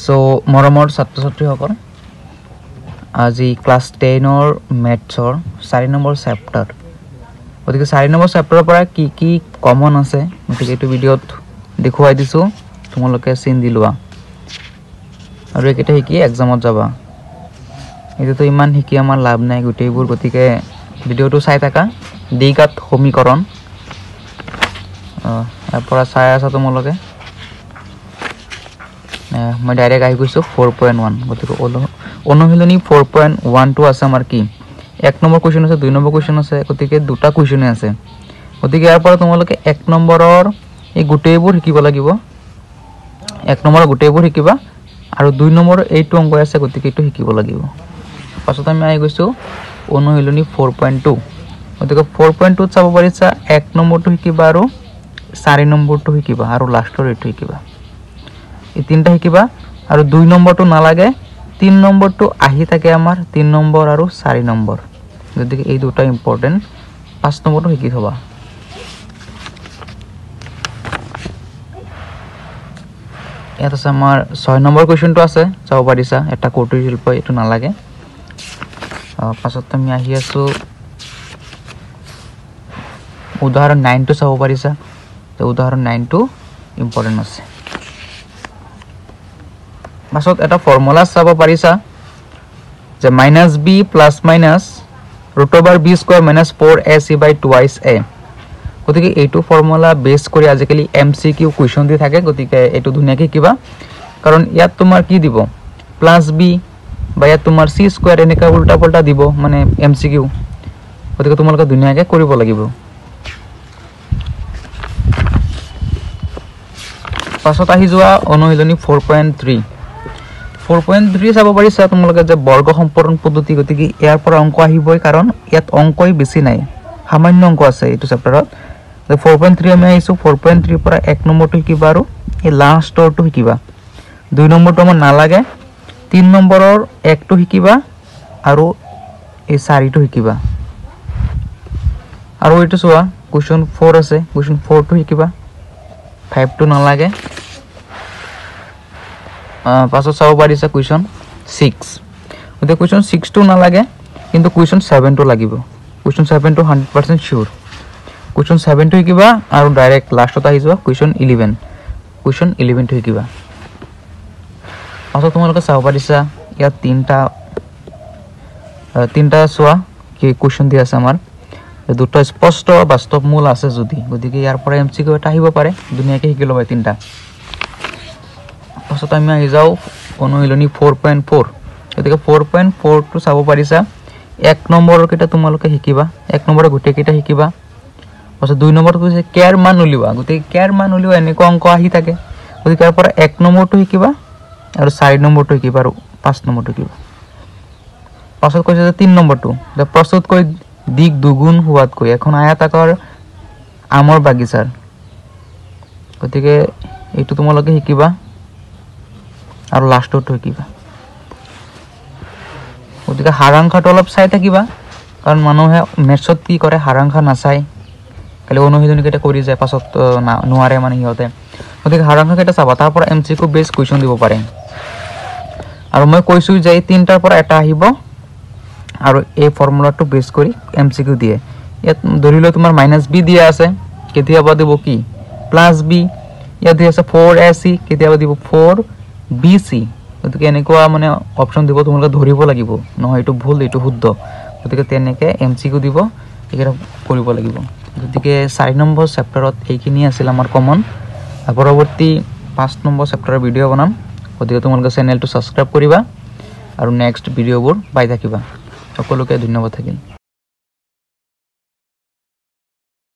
চ' মৰমৰ ছাত্ৰ ছাত্ৰীসকল, আজি ক্লাছ টেনৰ মেথছৰ 4 নম্বৰ চেপ্টাৰ, গতিকে 4 নম্বৰ চেপ্টাৰৰ পৰা কি কি কমন আছে গতিকে এইটো ভিডিঅ'ত দেখুৱাই দিছোঁ, তোমালোকে চিন দি লোৱা আৰু এইকেইটা শিকি এক্সামত যাবা। এইটোতো ইমান শিকি আমাৰ লাভ নাই গোটেইবোৰ, গতিকে ভিডিঅ'টো চাই থাকা। দ্বিঘাত সমীকৰণ ইয়াৰ পৰা চাই আছা তোমালোকে। মই ডাইৰেক্ট আহি গৈছোঁ 4.1। গতিকে অনুশীলনী 4.1টো আছে আমাৰ কি 1 নম্বৰ কুৱেশ্যন আছে, 2 নম্বৰ কুৱেশ্যন আছে, গতিকে দুটা কুৱেশ্যনে আছে। গতিকে ইয়াৰ পৰা তোমালোকে 1 নম্বৰৰ এই গোটেইবোৰ শিকিব লাগিব, 1 নম্বৰৰ গোটেইবোৰ শিকিবা আৰু 2 নম্বৰৰ এইটো অংক আছে, গতিকে এইটো শিকিব লাগিব। পাছত আমি আহি গৈছোঁ অনুশীলনী 4.2। গতিকে 4.2ত চাব পাৰিছা 1 নম্বৰটো শিকিবা আৰু 4 নম্বৰটো শিকিবা আৰু লাষ্টৰ এইটো শিকিবা, এই তিনিটা শিকিবা। আৰু 2 নম্বৰটো নালাগে, 3 নম্বৰটো আহি থাকে আমাৰ, 3 নম্বৰ আৰু 4 নম্বৰ, গতিকে এই দুটা ইম্পৰ্টেণ্ট। 5 নম্বৰটো শিকি থবা। ইয়াত আছে আমাৰ 6 নম্বৰ কুৱেশ্যনটো আছে, চাব পাৰিছা এটা কুটিৰ শিল্প, এইটো নালাগে। পাছত আমি আহি আছোঁ উদাহৰণ 9টো চাব পাৰিছা, উদাহৰণ 9টো ইম্পৰ্টেণ্ট আছে। পাছত এটা ফৰ্মুলা চাব পাৰিছা যে minus b plus minus root over b square minus 4ac by twice a. গতিকে এইটো ফৰ্মুলা বেছ কৰি আজিকালি এম চি কিউ কুৱেশ্যন দি থাকে, গতিকে এইটো ধুনীয়াকৈ শিকিবা। কাৰণ ইয়াত তোমাৰ কি দিব, প্লাছ বি বা ইয়াত তোমাৰ চি স্কুৱেৰ এনেকুৱা উল্টা পুল্টা দিব, মানে এম চি কিউ, গতিকে তোমালোকে ধুনীয়াকৈ কৰিব লাগিব। পাছত আহি যোৱা অনুশীলনী 4.3। 4.3 চাব পাৰিছা তোমালোকে যে বৰ্গ সম্পূৰণ পদ্ধতি, গতিকে ইয়াৰ পৰা অংক আহিবই, কাৰণ ইয়াত অংকই বেছি নাই, সামান্য অংক আছে এইটো চেপ্টাৰত। 4.3 আমি আহিছোঁ, 4.3 পৰা 1 নম্বৰটো শিকিবা আৰু এই লাষ্টৰটো শিকিবা। 2 নম্বৰটো আমাৰ নালাগে, 3 নম্বৰৰ 1টো শিকিবা আৰু এই 4টো শিকিবা। আৰু এইটো চোৱা কুৱেশ্যন 4 আছে, কুৱেশ্যন 4টো শিকিবা, 5টো নালাগে। পাছত চাব পাৰিছা কুৱেশ্যন 6, গতিকে কুৱেশ্যন 6টো নালাগে, কিন্তু কুৱেশ্যন 7টো লাগিব। কুৱেশ্যন 7টো 100% চিয়'ৰ। কুৱেশ্যন 7টো শিকিবা আৰু ডাইৰেক্ট লাষ্টত আহি যোৱা কুৱেশ্যন 11, কুৱেশ্যন 11টো শিকিবা। পাছত তোমালোকে চাব পাৰিছা ইয়াত তিনিটা চোৱা কি কুৱেশ্যন দি আছে আমাৰ, দুটা স্পষ্ট বাস্তৱ মূল আছে যদি, গতিকে ইয়াৰ পৰা এম চি কিউ এটা আহিব পাৰে, ধুনীয়াকৈ শিকি ল'বা তিনিটা। পাছত আমি আহি যাওঁ অনুশীলনী 4.4। গতিকে 4.4টো চাব পাৰিছা 1 নম্বৰৰ কেইটা তোমালোকে শিকিবা, 1 নম্বৰৰ গোটেইকেইটা শিকিবা। পাছত 2 নম্বৰটো হৈছে কেৰ মান উলিওৱা, গতিকে কেৰ মান উলিওৱা এনেকুৱা অংক আহি থাকে, গতিকে ইয়াৰ পৰা 1 নম্বৰটো শিকিবা আৰু 4 নম্বৰটো শিকিবা আৰু 5 নম্বৰটো শিকিবা। পাছত কৈছে যে 3 নম্বৰটো যে প্ৰস্তুতকৈ দিক দুগুণ হোৱাতকৈ এখন আয়তাকাৰ আমৰ বাগিচাৰ, গতিকে এইটো তোমালোকে শিকিবা আৰু লাষ্টৰটো শিকিবা। গতিকে সাৰাংশটো অলপ চাই থাকিবা, কাৰণ মানুহে মেথছত কি কৰে সাৰাংশ নাচায়, খালি অনুশীলনীকেইটা কৰি যায়, পাছত নোৱাৰে মানে সিহঁতে। গতিকে সাৰাংশকেইটা চাবা, তাৰ পৰা M C Q base question দিব পাৰে। আৰু মই কৈছোঁ যে এই তিনিটাৰ পৰা এটা আহিব আৰু এই ফৰ্মুলাটো বেছ কৰি এম চি কিউ দিয়ে। ইয়াত ধৰি লওঁ তোমাৰ মাইনাছ বি দিয়া আছে, কেতিয়াবা দিব কি প্লাছ বি, ইয়াত দিয়া আছে 4ac, কেতিয়াবা দিব 4bc। গতিকে এনেকুৱা মানে অপশ্যন দিব, তোমালোকে ধৰিব লাগিব, নহয় এইটো ভুল এইটো শুদ্ধ, গতিকে তেনেকৈ এম চি কিউ দিব, এইকেইটা কৰিব লাগিব। গতিকে 4 নম্বৰ চেপ্টাৰত এইখিনি আছিল আমাৰ কমন। পৰৱৰ্তী 5 নম্বৰ চেপ্টাৰৰ ভিডিঅ' বনাম, গতিকে তোমালোকে চেনেলটো ছাবস্ক্ৰাইব কৰিবা আৰু নেক্সট ভিডিঅ'বোৰ পাই থাকিবা। সকলোকে ধন্যবাদ থাকিল।